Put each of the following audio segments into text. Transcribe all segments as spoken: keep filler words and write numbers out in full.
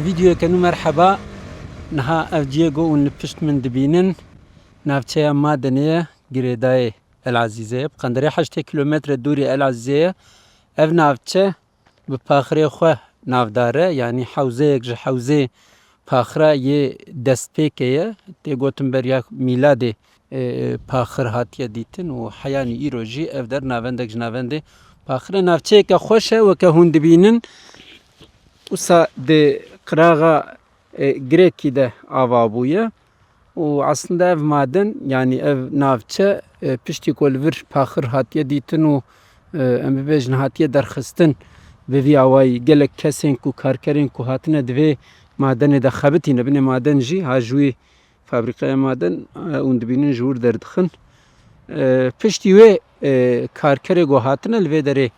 Vîdeoyeke nû merheba. Niha ev cihê ku hûn li pişt min dibînin, navçeya Madenê ye, girêdayê El Ezîzê ye. Bi qenderê heştê kilometre dûrî El Ezîzê ye. Ev navçe bi paxirê xwe navdar e, yanî hewzeyek ji hewzê paxira yê destpêkê ye. Tê gotin beriya mîladê, e, paxir hatiye dîtin û heyanî îro jî ev der navendek ji navendê paxir e. Navçeyeke xweş e, weke hûn dibînin. Usa di qiraxa, e, Girekî de ava bûye. Û aslında ev maden, yanî ev navçe, e, piştî ku li vir paxir hatiye dîtin û, e, em bibêjin hatiye derxistin, bi vî awayî gelek kesên ku karkerên ku hatine di vê madenê de xebitîne, binê maden jî ha ji wî fabrîkaya maden, e, hûn dibînin ji wir derdixin. E, piştî wê, e, karkerê ku hatine li vê derê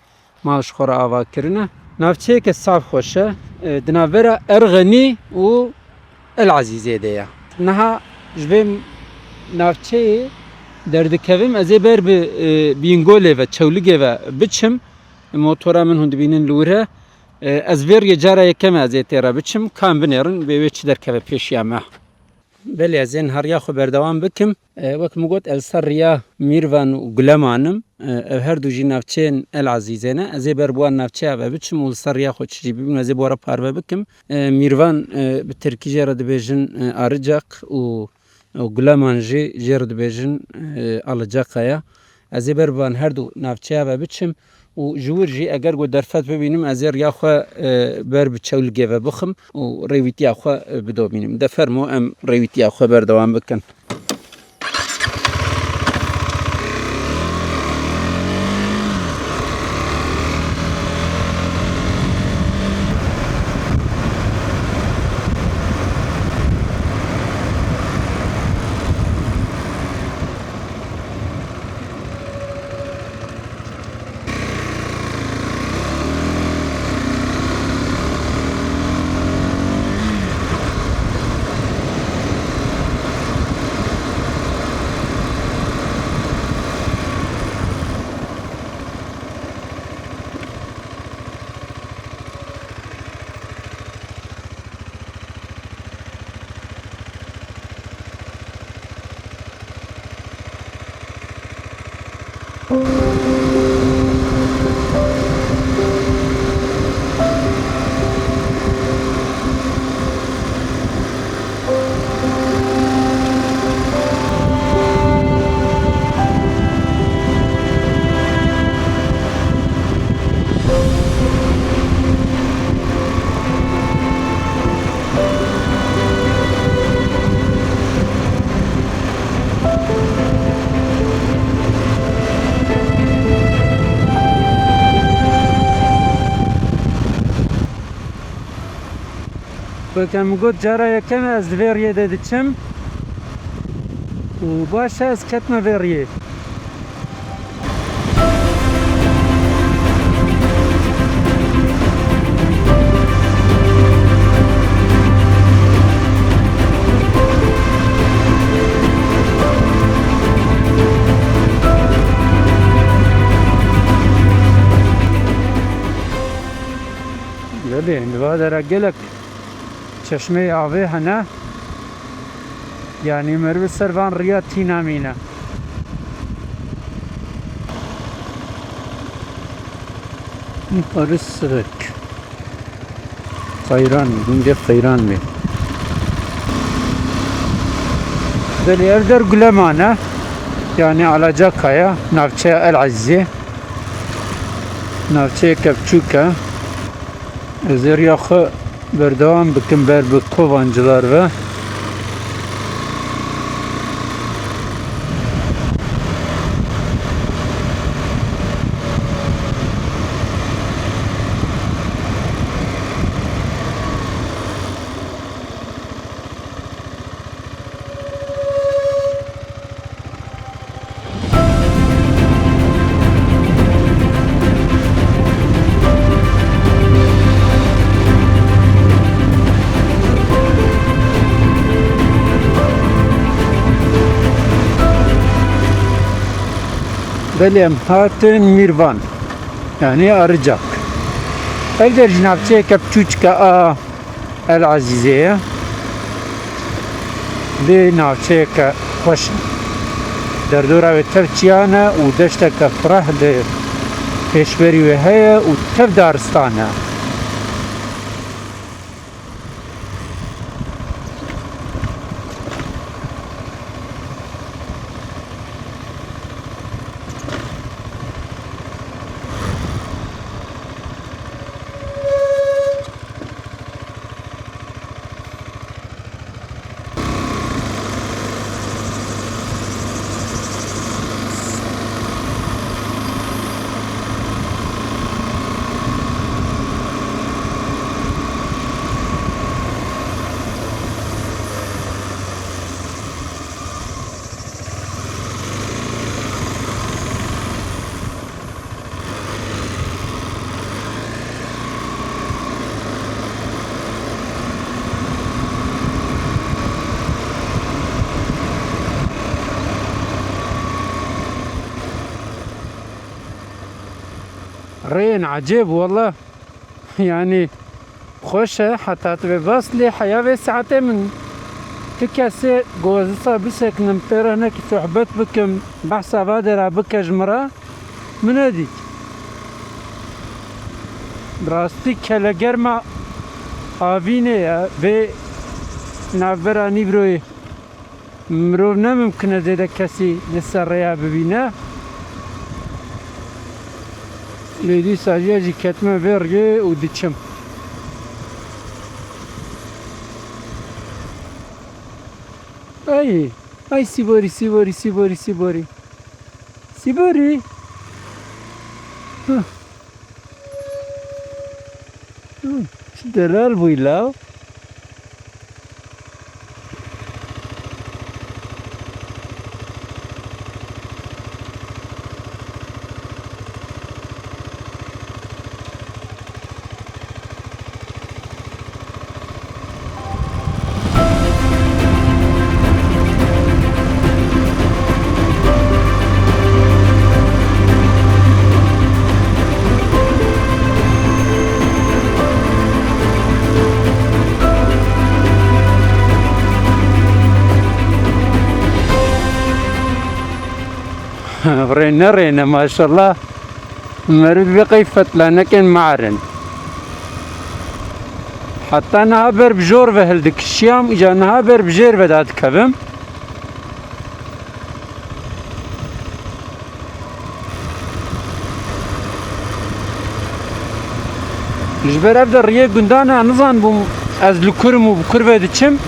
mal ji xwe re ava kirine. Navçeyeke saf xweş e. E, di navbera Erxenî û El Ezîzê de ye. Niha ji vê navçeyê derdikevim, ez ê ber bi, e, Bîngolê ve, Çewligê ve biçim. Motora min hûn dibînin li wir e. E, ez vê riyê cara yekem e ez ê tê re biçim. Ka em binêrin, bê wê çi derkeve pêşiya me. Belê, ez ê niha riya xwe berdewam bikim. E, wek min got, ez li ser riya Mîrvan û Guleman im. E, ev her du jî navçeyên El Ezîzê ne. Ez ê ber bi wan navçeya ve biçim û li ser riya xwe çi jî bibînim, ez ê bi we re parve bikim. E, Mîrvan, e, bi tirkî jê re dibêjin, e, Arıcak û, û Guleman jî jê re dibêjin, e, Alıcaka ya. Ez ê ber bi van her du navçeya ve biçim û ji wir jî eger ku derfet bibînim, ez ê riya xwe, e, ber bi Çewligê ve bixim û rêwîtiya xwe, e, bidomînim. De fermo em rêwîtiya xwe berdewam bikin. Weke min got, cara yekem e ez li vê riyê de diçim û baş e ez ketime vê riyê. Belê, li va dera gelek çeşmeyê avê hene. Yanî meriv li ser van riya tîna mîne. Yukarı Sırık. Xeyran, gundê Xeyran mê. Belê, ev der Guleman e. Yanî Alacakaya, navçeya El Ezîzê. Navçeyeke biçûk e. Ez ê riya xwe berdewam bikim ber bi Kovancılar ve. Belê, em hatin Mîrvan. Yanî Arıcak. Ev der jî navçeyeke biçûçik e a El Ezîzê ye. Lê navçeyeke xweş e. Derdora wê tev çiyan e û deşteke fireh li pêşberî wê heye û tev daristan e. Rêyên ecêb wele. Yanî xweş e, heta tu bê bas lê heya vê saetê min ti kesê ku ez wisa bisekinim pê re hinekî sohbet bikim, behsa va dera bike ji min re, min nedît. Bi rastî kelegerma havînê ye vê navbera Nîvroyê. Mirov ne mimkun e zêde kesî li ser rêya bibîne. Lê dîsa jî ez jî ketime vê riyê û diçim. Ay, ay sîborî, sîborî, sîborî, sîborî. Sîborî. Hah. Hah, çi delal bûyî law. Rê ne rê ne, maşallah. Meriv vê qey fetlanekên marin. Heta niha ber bi jor ve hildikişiyam, îca niha ber bi jêr ve dadikevim. Ji ber ev de riyê gundan e, nizanibûm ez li kur im û bi kur ve diçim.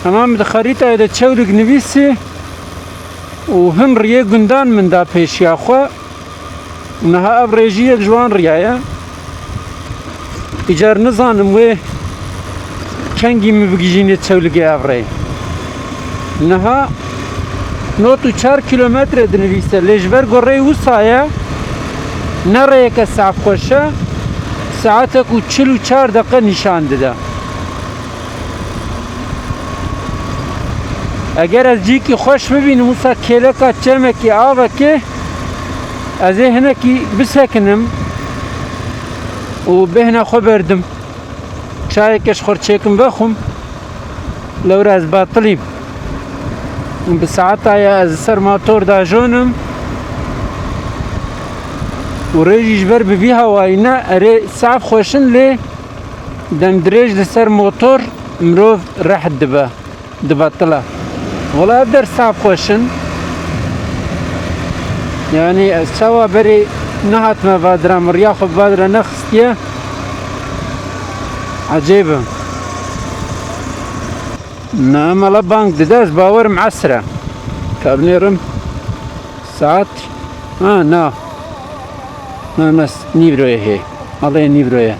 Hema min di xerîtayê de Çewlik nivîsî û hin riyê gundan min da pêşiya xwe. Niha ev rê jî yek ji wan riya ye. Îcar nizanim wê kengî min bigihîjînê Çewligê ev rê. Niha nod û çar kîlometre dinivîse, lê ji ber ku rê wisa ye, ne rêyeke saf xweş e, saetek û çil û çar deqe nîşan dide. Eger ez cîkî xweş bibînim, wisa kêleka çemekî, avekê, ez ê hinekî bisekinim û bêhna xwe berdim. Çayeke ji xwe çêkim vexwim, lewra ez batilîm. Bi saeta ye ez li ser motor dajonim û rê jî ji ber bi vî hawayî ne, erê saf xweş in lê dem dirêj li ser motor mirov rehet dibe. Dibatila. Wela ev der saf xweş in. Yanî ez çawa berê nehatime vadira, min riya xwe bi vadira nexistiye. Ecêb e. Na mala bang dide, ez bawerim esr e. Kabnêrim saet. Ha, na. Na, na, nîvroyê hê. Alê nîvroyê.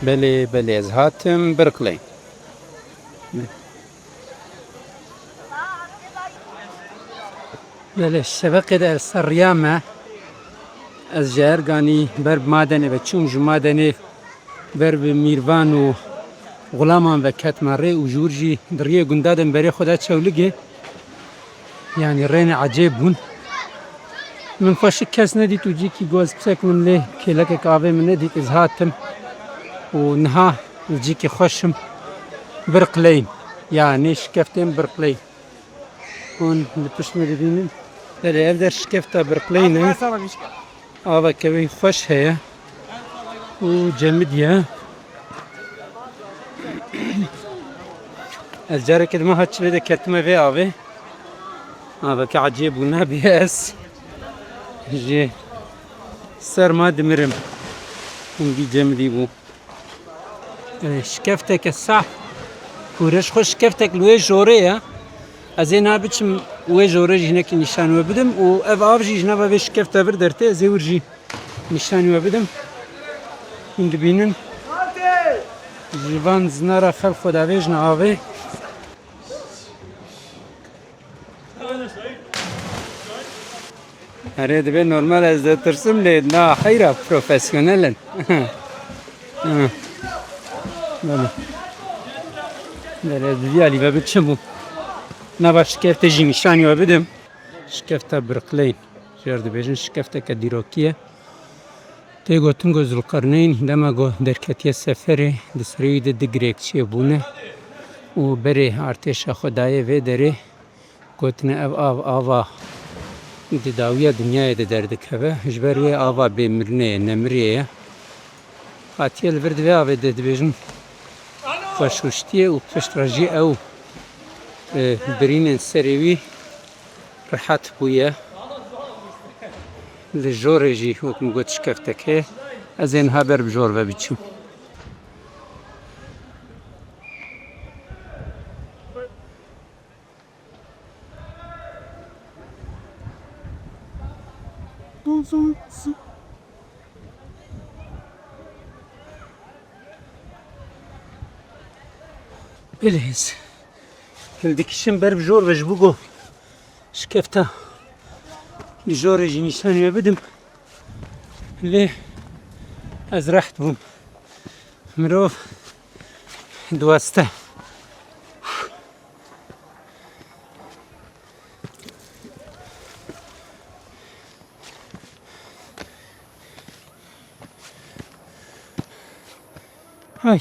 Belê, belê, ez hatim Birqley. Belê, şeveqê de ez ser riya me. Ez ji Erganî ber bi Madenê ve çûm, ji Madenê ber bi Mîrvan û Xulaman ve ketime rê û ji wir jî di riyê gunda de min berê xwe da Çewligê. Yanî rêne ecêb bûn. Min xweşik kes nedît û cîkî goz pisek min lê kêlekek avê min nedît, ez hatim. Û niha li cîkî xweş im. Birqleyim. Yanî şikeftên Birqleyim. Hûn li pişt min dibînin. Belê ev der şikefta Birqleyî ne. Aveke wî xweş heye û cemidî ye. Ez careke dima hat çilê de ketime vê avê. Aveke ecêb bû, nabî ez ji serma dimirim. Hûn bî cemidî bû. E, şikefteke sah. Kûre ji xwe şikeftek li wê jorê ye. Ez ê niha biçim wê jorê jî hinekî nîşan we bidim û ev av jî ji nava vê şikefta vir dertê, ez ê wir jî nîşanî we bidim. Hûn dibînin. Ji van zinara xelk xwe davêjin avê. Erê, dibe normal ez ditirsim lê na heyra profesyonel in. Ha. Belê. Belê, ez bi vî alî ve biçim û nava şikeftê jî nîşanî we bidim. Şikefta Birqleyî. Jêr dibêjin şikefteke dîrokî ye. Tê gotin ku Zulqerneyn dema ku derketiye seferê, di serê wî de du girêkçiyê bûne û berê artêşa xwe daye vê derê, gotine ev av, ava di dawiya dinyayê de derdikeve, ji ber wê ava bêmirinê ye, nemiriyê ye. Hatiye li vir di vê avê de dibêjin xweşwiştiyê û piştre jî ew, e, birînên serê wî rehet bûye. Li jorê jî wek min got şikeftek heye. Ez ê niha ber bi jor ve biçim. Belê ez hildikişim ber bi jor ve ji bo ku şikefta li jorê jî nîşanî we bidim. Lê ez reht bûm. Mirov diweste. Hay.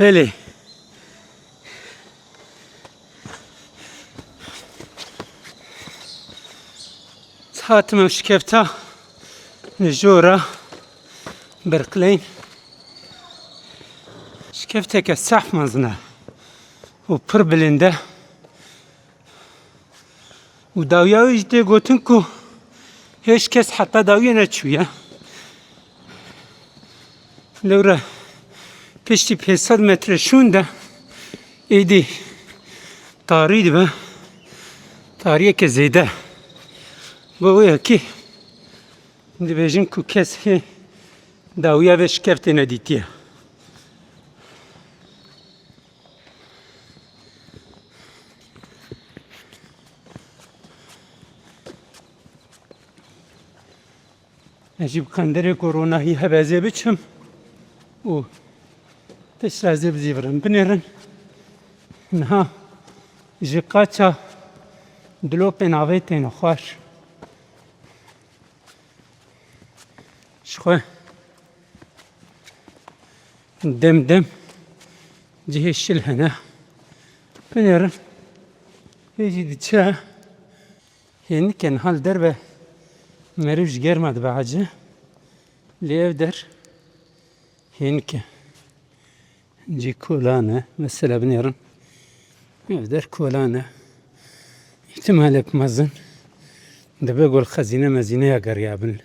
Belê. Hatime şikefta li jora Birqleyn. Şikefteke sehf mezin e û pir bilind e. Û dawiya wê jî tê gotin ku hêj kes heta dawiyê neçûye. Lewre piştî pênc sed metre şûn de êdî tarî dibe, tariyeke zêde. Bo wê yekê dibêjin ku kes hê dawiya vê şikeftê nedîtiye. Ez jî bi qenderê koronahî hebe ez ê biçim û piştre ez ê bizîvirim. Binêrin niha ji qaça dilopên avê têne xwar. Ji xwe dem dem cihê şil hene. Binêrin hê jî diçe. Hênik e, niha li derve meriv ji germa dibe aciz. Lê ev der hênik e. Cî kolan e. Mesela binêrin. Ev der kolan e. Îhtimalek mezin dibe ku li xezîne mezîneya geriya bin.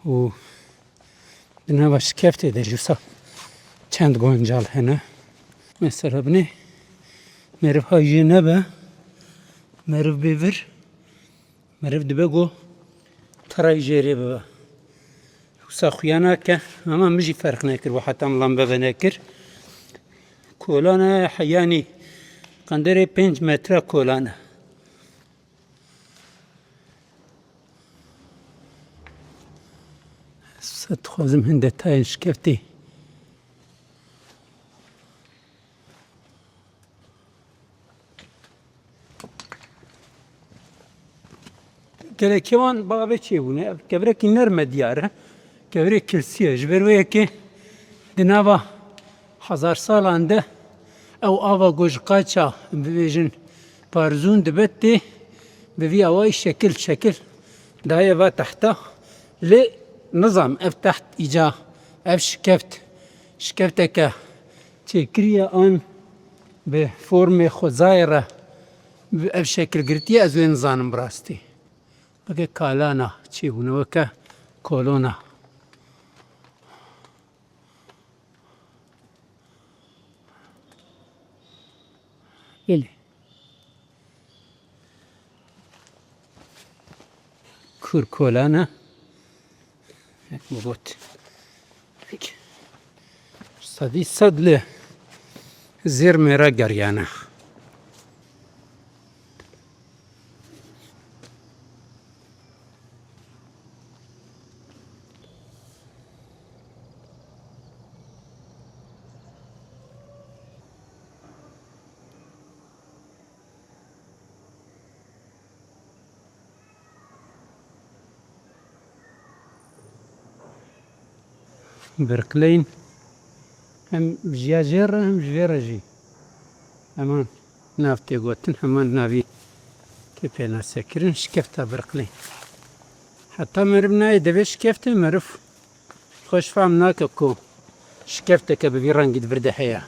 Û di nava şikeftê de jî wisa çend goncal hene. Mesela binê meriv ha jê nebe, meriv bê vir, meriv dibe ku terayî jê rê bibe. Wisa xuya nake, ama min jî ferq nekir, we heta min lambe venekir. Kolana, yanî qenderê pênc metre kolana. Wisa dixwazim hin detayên şikeftê. Gelekê wan bavê çêbûne. Ev kevirekî nerm e diyar e. Kevirê kilsî ye. Ji ber wê yekê di nava hezar salan de ew ava ku ji qaça bibêjin parzûn dibe tê, bi vî awayî şekil şekil daye va tehta. Lê nizam ev teht îca, ev şikeft, şikefteke çêkiriye an bi formê xwezayê re bi ev şekil girtiye, ez wê nizanim bi rastî. Weke kalana çêbûne, weke kolona. Gelê. Kur kolana. Wek min got. Sedî sed li zêrmê re geriyane. Birqileyên hem ji ya jê re hem ji vê re jî heman nav tê gotin, heman navî tê pênasekirin, şikefta birqileyên. Heta meriv nayê devê şikeftê, meriv xweş fam nake ku şikefteke bi vî rengî di vir de heye.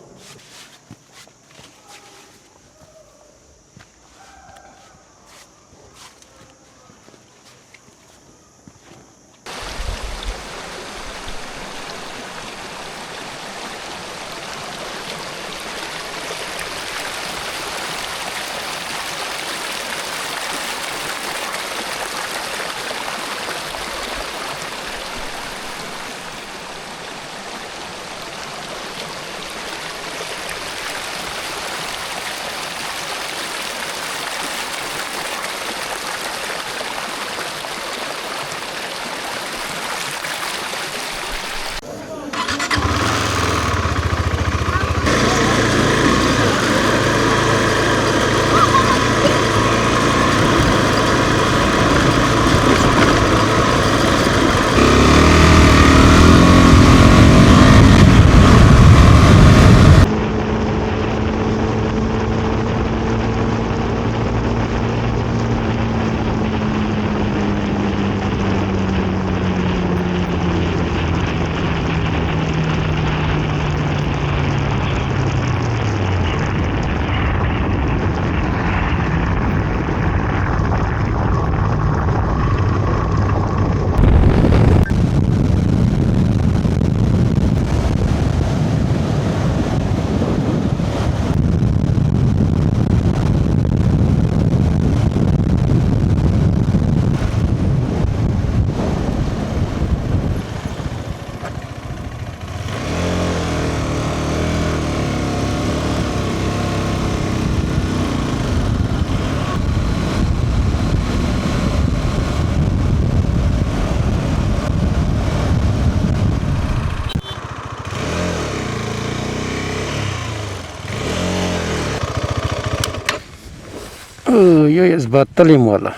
Oy, oy, ez betilîm wela.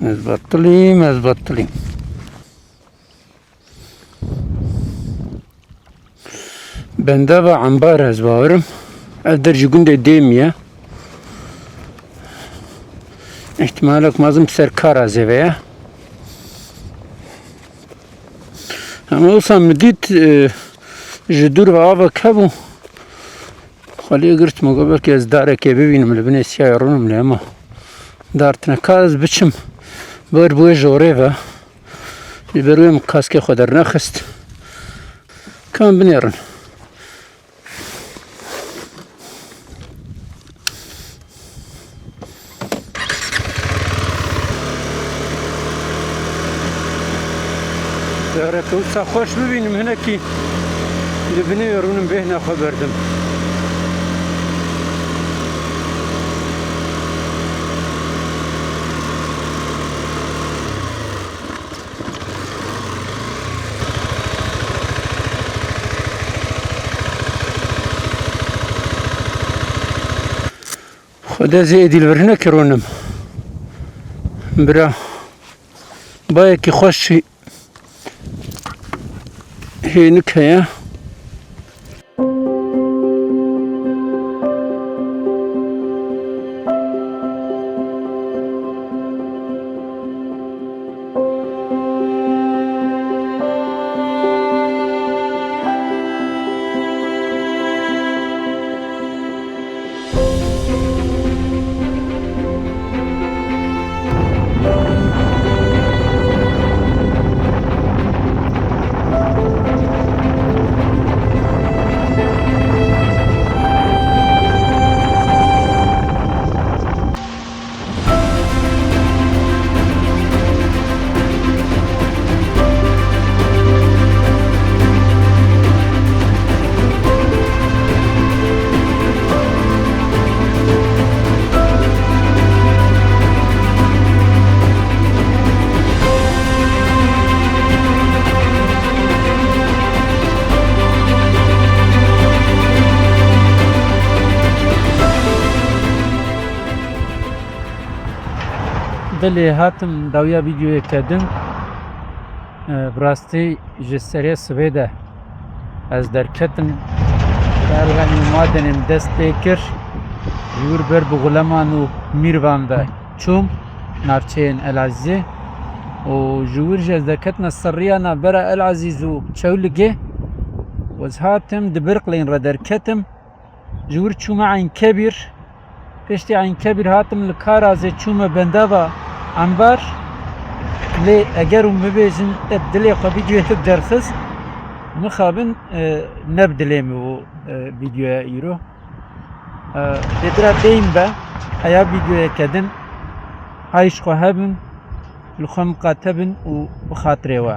Ez betilîm, ez betilîm. Bendava Embar ez bawerim. Ev der ji gundê Dêmî ye. Îhtimalek mezin bi ser Karazê ve ye. Ama wisa min dît, e, ji dûr ve avek hebû. Xwe lê girtim û got belkî ez darekê bibînim li binê siyayê rûnim lê hema dar tine. Ka ez biçim ber bi wê jorê ve. Ji ber wê min kaskê xwe dernexist. Ka em binêrin. Eger wisa xweş bibînim hinekî li binê rûnim bêhna xwe berdim. Xwedê zê êdî li vir hinekî rûnim. Bira, bayekî xweş hênik heye. Belê, hatim dawiya vîdeoyeke din. E, bi rastî ji serê sibê de ez derketim. Berhemî Madenê min dest pê kir. Ji wir ber bi Xuleman û Mîrvan ve çûm navçeyên Elazîzê. Û ji wir jî ez derketime ser rêya navbera Elazîz û Çewligê. Û ez hatim di Birqlên re derketim. Ji wir çûme Eyn Kebîr. Piştî Eyn Kebîr hatim li Karazê çûme bendava Enbar. Lê eger hûn bibêjin, te dilê xwe vîdeoyê tu derxist, mixabin, e, ne bi dilê min bû, e, vîdeoya îro. E, lê bira deyim be, heya vîdeoyeke din, hay ji xwe hebin, li xwe miqate bin û bi xatirê we.